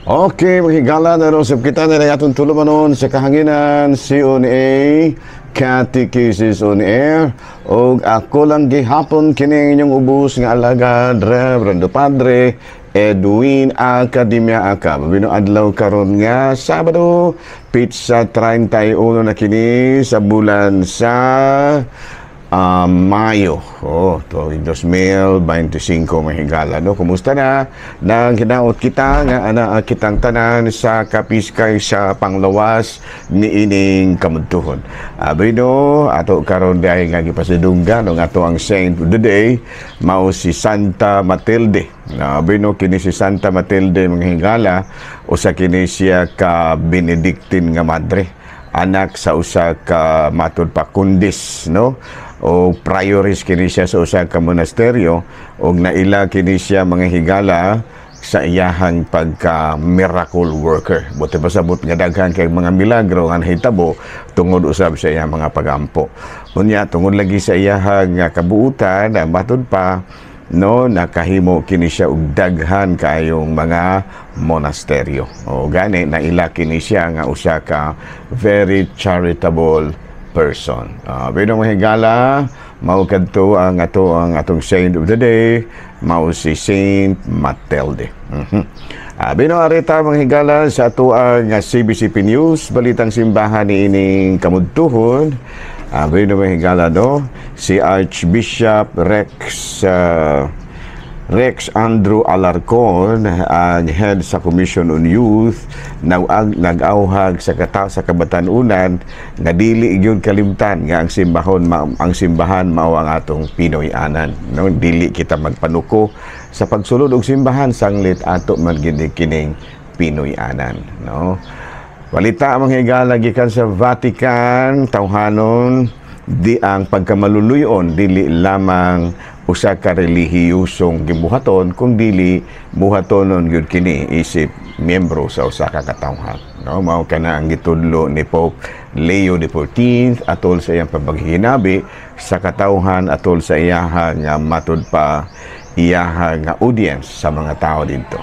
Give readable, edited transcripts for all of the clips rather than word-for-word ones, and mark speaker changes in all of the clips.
Speaker 1: Okay, mga higala na rin kita na rin atong tulumanon sa kahanginan, CONA, Catechesis on Air. Og ako lang gihapon kini inyong ubos nga alagad, Reverendo Padre Edwin Academia Acab. Bino adlaw karon nga Sabado, petsa 31 na kini sa bulan sa Mayo. Oh, to 2025, mga higala, no? Kumusta na? Nang hinaot kita nga ana kitang tanan sa kapiskay sa panglawas ni ining kamudtuhon. Abrino, ato karon diay nga gipasidunggan ang ato ang saint of the day mao si Santa Matilde. Abrino, kini si Santa Matilde, mga higala, usa kini siya ka Benedictine nga madre, anak sa usa ka matud pa kundis, no, o prioris kini siya sa usa ka monasteryo, og naila kini siya, mga higala, sa iyahang pagka miracle worker. Buot pasabot nga daghan kay mga milagro nga nahitabo tungod usab sa iyang mga pagampo. Unya tungod lagi sa iyahang nga kabuutan, matud pa, no, nakahimo kini siya og daghan kaayong mga monasteryo. O gani naila kini siya nga usa ka very charitable person. Pero mga higala, mao kadto ang atong saint of the day, mao si Saint Matilde. Bino arita, mga higala, sa ato ang CBCP News, balitang simbahan ni ining kamudtuhon. Bino, mga higala, no, si Archbishop Rex Andrew Alarcon, ang head sa Commission on Youth, nag-auhag sa kata sa kabatanunan nga dili gyud kalimtan nga ang simbahan mao ang atong Pinoy-anan, no? Dili kita magpanuko sa pagsulod og simbahan sanglit ato man gid kining Pinoy-anan, no? Balita, mga higala, gikan sa Vatican, tawhanon di ang pagkamaluluyon dili lamang usa ka relihiyosong gibuhaton kung dili buhatonon gyud kini isip miyembro sa usa ka katawhan, no? Mao kana ang gitudlo ni Pope Leo XIV atol sa iyang pabaghinabi sa katawhan atol sa iyaha nga matud pa iyaha nga audience sa mga tao didto.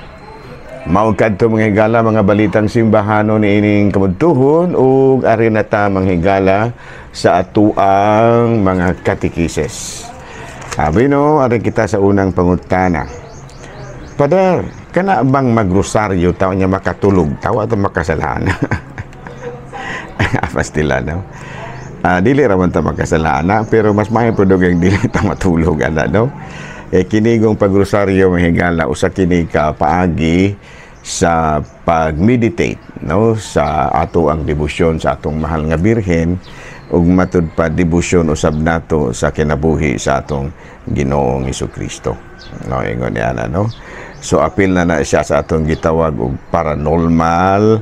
Speaker 1: Mao kadto, mga higala, mga balitang simbahano ni ining kamudtuhon, ug ari na ta, mga higala, sa atuang mga katekises. Sabi, no, ari kita sa unang pangutana. "Pader, kana bang magrosaryo tao niya makatulog, tao ato makasalanan?" Pastila, no? Dili ra man ta makasalanan, pero mas maayo pud ang dili ta matulog ana, no? Eh kinigong pagrosaryo, mga higala, usa kini ka paagi sa pag-meditate, no, sa ato ang debosyon sa atong mahal nga Birhen ug matud pa debosyon usab nato sa kinabuhi sa atong Ginoong Kristo. No, ingon niya na, no? So apil na na siya sa atong gitawag og paranormal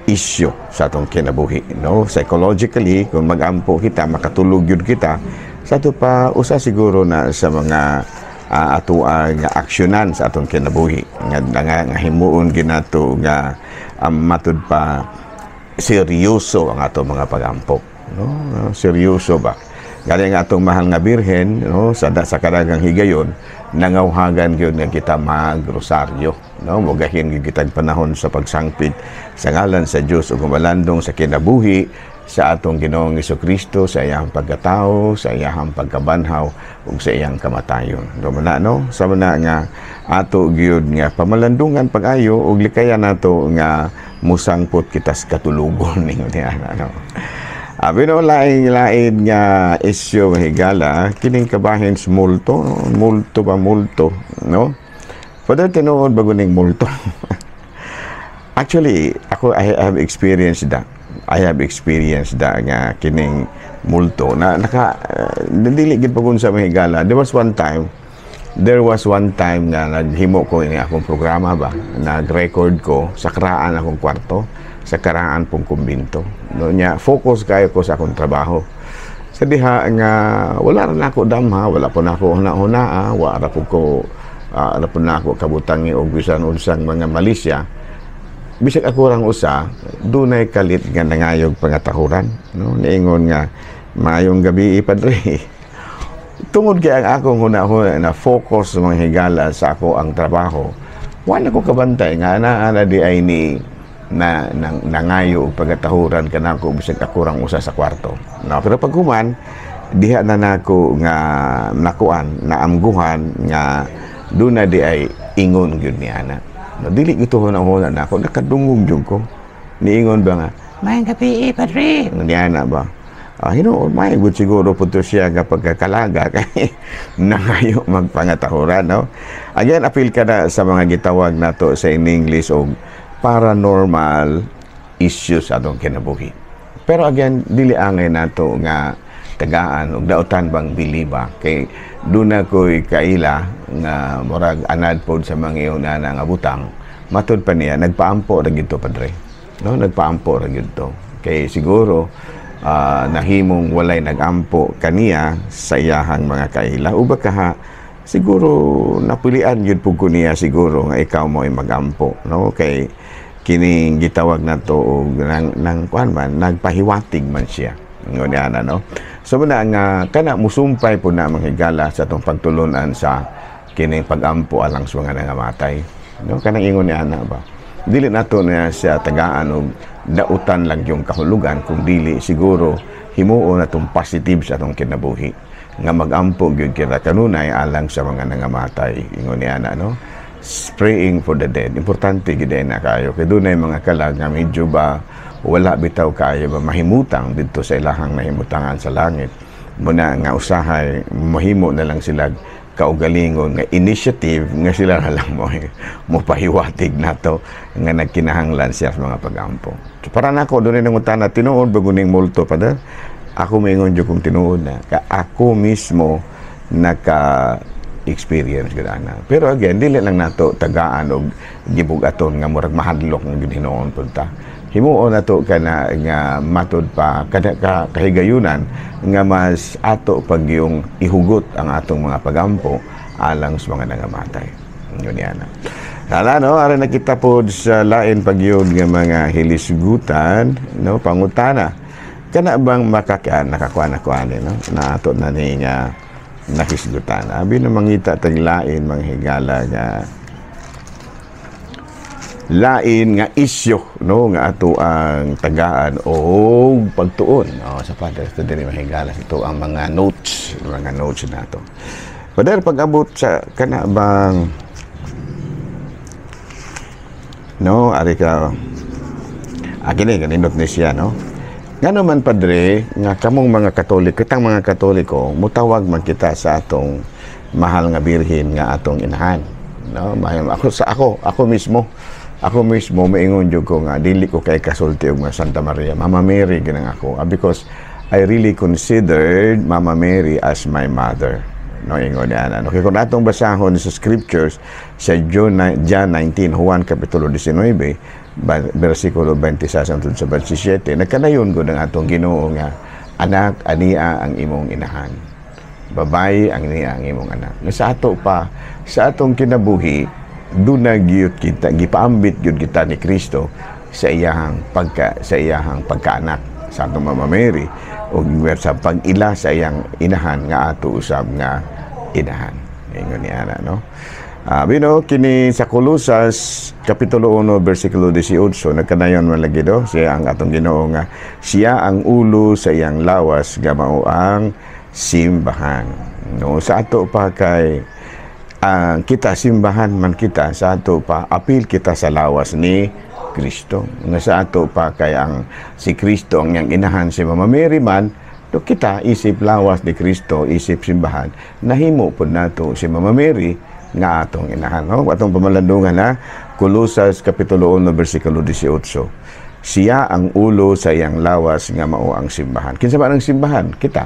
Speaker 1: issue sa atong kinabuhi, no? Psychologically, kung magampo kita, makatulog yun kita, sa ato pa usa siguro na sa mga ato nga aksyonan sa atong kinabuhi nga himuon ginato nga matud pa seryoso ang atong mga pagampo, no? Seryoso ba? Gani nga atong mahal nga Birhen, no, sa kadagang higayon nangawhagan gyud nga kita magrosaryo, no? Mogahin gyud kitag panahon sa pagsangpit sa ngalan sa Dios ug malandong sa kinabuhi sa atong Ginoong Kristo, sa iyang pagkatao, sa iyang pagkabanhaw ug sa iyang kamatayon. Do man na, no? Sa man nga ato gyud nga pamalandungan pag-ayo ug likayan nato nga musangpot kita sa katulugon ningon niya, no? Abi no, lain lain nga isyu, higala, kining kabahin sa multo, no? Multo ba, multo, no? "Father, tinuod ba guning multo?" Actually, ako, I have experienced that. I have experienced that nga kining multo na naka dili gid pagun sa mga higala. There was one time nga naghimo ko ini akong programa ba, nag-record ko sa karaan akong kwarto, sa karaan pong kumbinto. No nya focus kayo ko sa akong trabaho. Sa diha nga wala ra nako damha, wala po nako huna-hunaa, wala ra po ko ra po nako kabutangi og bisan unsang mga malisya. Bisag ako rang usa, dunay kalit nga nangayog pangatahuran, no? Niingon nga, "Maayong gabi, padre." Tungod kay ang akong huna-huna na focus sa mga higala sa ako ang trabaho, Wala ko kabantay nga ana ana di ay ni na nang nangayo og pagatahuran kanako bisag ako rang usa sa kwarto, no? Pero pag human diha na nako nga nakuan, naamguhan nga duna di ay ingon gyud ni ana, no? Dili gyud huna-huna nako, nakadungog gyud ko. Niingon ba nga, "Maayong gabii, padre," ni ana ba. Hinuon may gud siguro po to siya nga pagkakalaga kay nangayo magpangatahuran, no? Again, apil ka na sa mga gitawag nato sa in English og paranormal issues sa atong kinabuhi. Pero again, dili angay nato nga tagaan og dautan bang biliba kay duna ko'y kaila nga murag anad pod sa mga na nga butang. Matud pa niya, nagpaampo ra gyud to, padre, no? Nagpaampo ra gyud to kay siguro nahimong walay nagampo kaniya sa iyahang mga kaila o baka siguro napilian gyud pud ko niya siguro nga ikaw mo ay magampo, no? Kay kining gitawag nato og nang kuan man, nagpahiwatig man siya ngon ana, no? So muna nga kana musumpay po na mga higala sa atong pagtulunan sa kining pagampo alang sa mga nangamatay, no? Kanang ingon ni ana ba, dili nato na siya tagaan og dautan lang yung kahulugan kung dili siguro himuon natong positive sa atong kinabuhi nga magampo gyud kita kanunay alang sa mga nangamatay, ingon ni ana, no? Praying for the dead, importante gyud na kayo kay dunay mga kalag nga medyo ba wala bitaw kayo ba mahimutang didto sa ilahang nahimutangan sa langit. Muna nga usahay mahimo na lang sila kaugalingon nga initiative nga sila na lang mo pahiwatig nato nga nagkinahanglan siya sa mga pagampo. So, para nako doon nang utana, tinuod ba guning multo pa? Ako maingon jud kung tinuod na ka ako mismo naka experience gud ana. Pero again, dili lang nato tagaan og gibug-aton nga murag mahadlok nga gud hinuon punta. Himuon nato kana nga matud pa kada ka, kahigayunan nga mas ato pag yung ihugot ang atong mga pagampo alang sa mga nangamatay. Yun yan. Hala, no, aron nakita po sa lain pagyud nga mga hilisgutan, no, pangutana. Kana bang makakaan nakakuha na kuha no, na ato na ni nga nahisgutan. Abi na mangita tag lain mga higala nga lain nga isyo, no, nga ato ang tagaan o pagtuon, no, sa Father sa diri mahigala ito ang mga notes nato. Father, pag-abot sa kana bang, no, ari ka kini kaninot ni siya, no? Ngano man, padre, nga kamong mga Katoliko, kitang mga Katoliko, mutawag man kita sa atong mahal nga birhen nga atong inahan, no? Ako sa ako ako mismo ako mismo maingon jud ko nga dili ko kay kasulti og mga Santa Maria, Mama Mary ginang ako, because I really considered Mama Mary as my mother, no? Ingon niya, no? Kay kung atong basahon sa scriptures sa John 19, Juan kapitulo 19 versikulo 26 hangtod sa 27, nagkanayon gud ang atong Ginoo nga, "Anak, ania ang imong inahan. Babayi, ang niya ang imong anak." Nga sa ato pa, sa atong kinabuhi, duna gyud kita gipaambit gyud kita ni Kristo sa iyahang pagkaanak sa atong Mama Mary ug sa pag-ila sa iyang inahan nga ato usab nga inahan. Ingon ni ana, no? Bino kini sa Kolosas kapitulo 1 bersikulo 18, nagkanayon man lagi do siya ang atong Ginoo nga siya ang ulo sa iyang lawas nga mao ang simbahan. No, sa ato pa kay kita simbahan man kita, sa ato pa apil kita sa lawas ni Kristo. Nga sa ato pa kay ang si Kristo ang iyang inahan si Mama Mary man, do kita isip lawas ni Kristo, isip simbahan, nahimo pud nato si Mama Mary nga atong inahan. No? Atong pamalandungan ha, Kolosas Kapitulo 1, versikulo 18. Siya ang ulo sa iyang lawas nga mao ang simbahan. Kinsa man ang simbahan? Kita.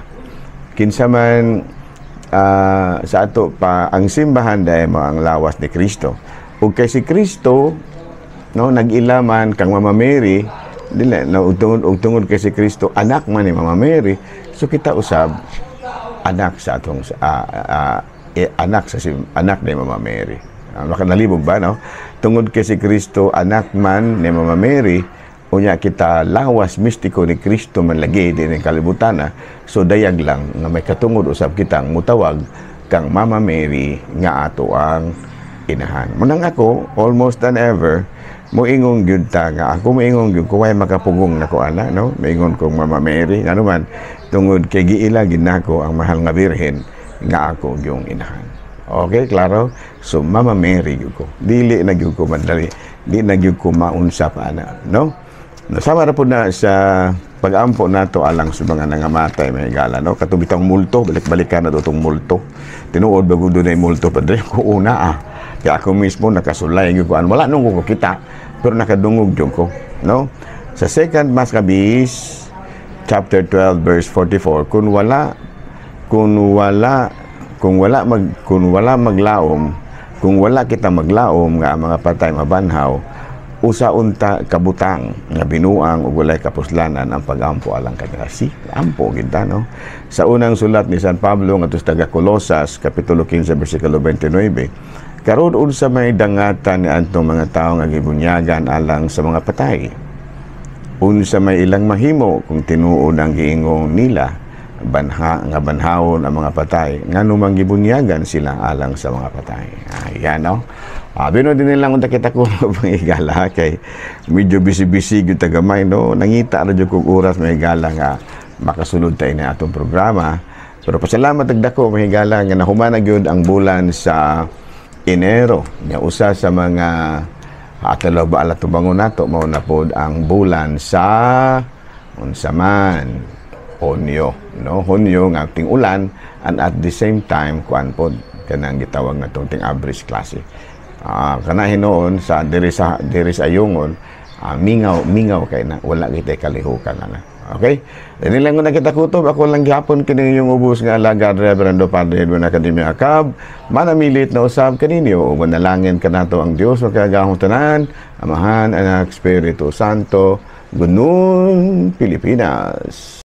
Speaker 1: Kinsa man sa ato pa ang simbahan dahil mao ang lawas ni Kristo. Ug kay si Kristo, no, nag-ilaman kang Mama Mary dili na ug tungod kay si Kristo anak man ni Mama Mary, so kita usab anak sa atong anak sa anak ni Mama Mary. Makanalibog ba, no? Tungod kay si Kristo anak man ni Mama Mary, unya kita lawas mistiko ni Kristo man lagi din ang kalibutan na, so dayag lang nga may katungod usab kitang mutawag kang Mama Mary nga ato ang Inahan. Munang ako, almost than ever, moingon gyud ta nga ako moingon gyud ko way makapugong nako ana, no? Moingon kong Mama Mary, ngano man, tungod kay giila gid nako ang mahal nga Birhen nga ako gyung inahan. Okay, klaro? So Mama Mary gyud ko. Dili na gyud ko madali, di na gyud ko maunsa pa ana, no? Sama ra pud na sa pag-ampo nato alang sa mga nangamatay, mga higala, no? Katong multo, balik-balikan na tong multo. Tinuod ba kung dunay multo, padre ko una ah. Kaya ako mismo nakasulay gyud ko. Wala nung ko kita, pero nakadungog jud ko, no? Sa Second Maccabees chapter 12 verse 44, kung wala maglaom, kung wala kita maglaom nga ang mga patay mabanhaw, usa unta kabutang nga binuang ug walay kapuslanan ang pagampo alang kanila. Si ampo gid ta, no? Sa unang sulat ni San Pablo ngadto sa taga Colosas, kapitulo 15 bersikulo 29, karon unsa may dangatan ni antong mga tawo nga gibunyagan alang sa mga patay? Unsa may ilang mahimo kung tinuod ang giingon nila banha nga banhawon ang mga patay? Ngano man gibunyagan sila alang sa mga patay? Ayan, no? Bino din nilang unta kita ko pangigala kay medyo busy-busy gyud ta gamay, no? Nangita ra jud kog oras, mga higala, nga makasulod tayo na atong programa. Pero pasalamat dako, mga higala, nga nahuman na gyud ang bulan sa Enero. Nga usa sa mga atalaw ba ala tubangon nato mao na pod ang bulan sa unsa man, Hunyo, no? Hunyo nga ting ulan and at the same time kuan pod, kanang gitawag nga tong ting average klase. Kana hinuon sa diri sa Ayungon, mingaw mingaw kay na wala kitay kalihukan na. Okay? Dili lang ko na kita kutob, ako lang gihapon kini yung ubos nga alagad, Reverendo Padre Edwin Academia Acab. Manamilit na usab kaninyo ug manalangin kanato ang Dios makagagahom tanan, Amahan, Anak, Espiritu Santo. Good noon, Pilipinas.